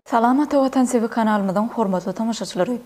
Salam Ata Watan TV kanalymyzyň hormatly tomaşaçylary!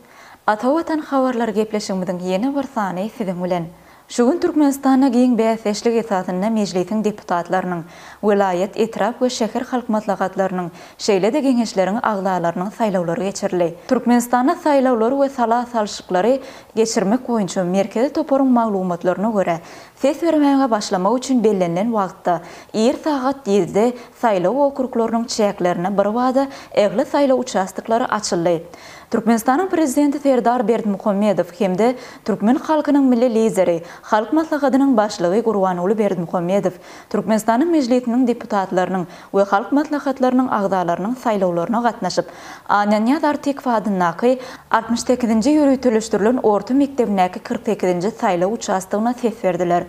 Ata Watan habarlary gepleşigimiziň ýene bir sany siziň bilen. Şu gün Türkmenistanda giň bäsdeşlik esasynda Mejlisiň deputatlarynyň, welaýat, etrap we şäher halk maslahatlarynyň, şeýle-de Geňeşleriň agzalarynyň saýlawlary geçirildi. Türkmenistanda saýlawlary we sala salşyklary geçirmek boýunça Merkezi toparyň maglumatlaryna görä, Ses bermäge başlamak üçin bellenilen wagtda, ir sagat ýedide saýlaw okruglarynyň çäklerinde birbada ähli saýlaw uçastoklary açyldy. Türkmenistanyň Prezidenti Serdar Berdimuhamedow hem-de türkmen halkynyň Milli Lideri, Halk Maslahatynyň Başlygy Gurbanguly Berdimuhamedow Türkmenistanyň Mejlisiniň deputatlarynyň we Halk Maslahatlarynyň agzalarynyň saýlawlaryna gatnaşyp, Annanyýaz Artykow adyndaky 68-nji ýöriteleşdirilen orta mekdebindäki 48-nji saýlaw uçastogyna ses berdiler.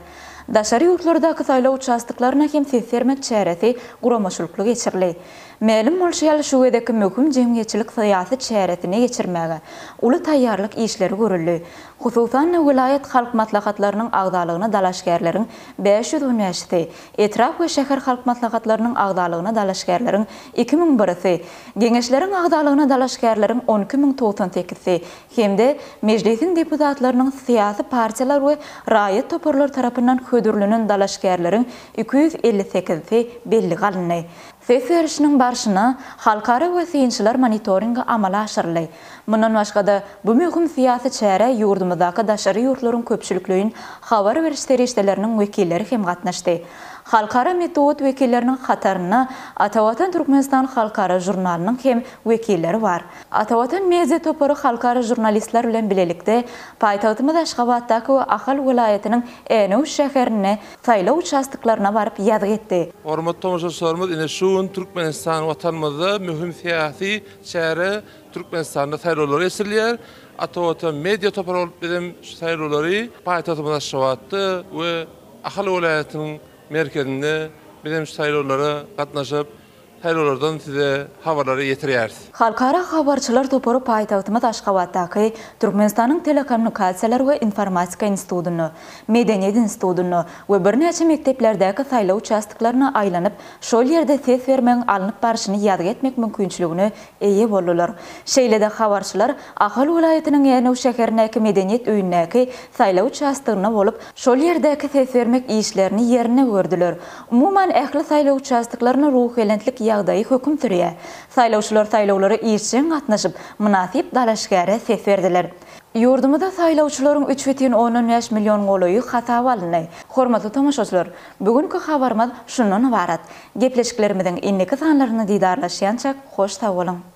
Daşary ýurtlardaky saýlaw uçastoklaryna hem ses bermek çäresi guramaçylykly geçirildi. Mälim bolşy ýaly, şu gezekki möhüm jemgyýetçilik-syýasy çäresini geçirmäge uly taýýarlyk işleri görüldi. Hususan-da, welaýat halk maslahatlarynyň agzalygyna dalaşgärleriň 515-si, Etrap we şäher halk maslahatlarynyň agzalygyna dalaşgärleriň 2000 birisi, Geňeşleriň agzalygyna dalaşgärleriň 12 098-si hem-de Mejlisiň deputatlarynyň syýasy partiýalar we raýat toparlary tarapyndan hödürlenen dalaşgärleriň 258-si bellige alyndy. Ses berişiniň barşyna halkara we synçylar monitoringi amala aşyryldy. Mundan başga-da, bu möhüm syýasy çärä ýurdumyzdaky daşary ýurtlaryň köpçülikleýin habar beriş serişdeleriniň wekilleri hem gatnaşdy. Halkara metbugat wekilleriniň hatarynda Atavatan Türkmenistan halkara žurnalynyň hem wekilleri bar. Atavatan media topary halkara žurnalistler bilen bilelikde paýtagtymyz Aşgabatdaky we Ahal welaýatynyň Änew şäherinde saýlaw uçastoklaryna baryp ýazgy etdi. Hormatly tomaşaçylarymyz ine şu gün Türkmenistan Watanymyzda möhüm syýasy çäre Türkmenistanda saýlawlar geçirilýär. Ata Watan media topary bolup bizem şu saýlawlary paýtagtymyz Aşgabatda we Ahal welaýatynyň merkezinde bizem şu saýlawlara gatnaşyp, saýlawlardan size habarlary ýetirýäris. Halkara habarçylar topary paýtagtymyz Aşgabatdaky Türkmenistanyň Telekommunikasiýalar we informatika institutynda, Medeniýet institutynda we birnäçe mekdeplerdäki saýlaw uçastoklaryna aýlanyp, şol ýerde ses bermegiň alnyp barşyny ýazgy etmek mümkinçiligine eýe boldular. Şeýle-de habarçylar Ahal welaýatynyň Änew şäherindäki Medeniýet öýündäki saýlaw uçastogynda bolup, şol ýerdäki ses bermek işlerini ýerinde gördüler. Umuman, ähli saýlaw uçastoklarynda ruhubelentlik ýagdaýy höküm sürýär. Saýlawçylar saýlawlara işjeň gatnaşyp, mynasyp dalaşgäre ses berdiler. Ýurdumyzda saýlawçylaryň 3,5 million golaýy hasaba alyndy. Hormatly tomaşaçylar, bu günki habarymyz şundan ybarat. Gepleşiklerimiziň indiki sanlarynda didarlaşýançak, hoş sag boluň!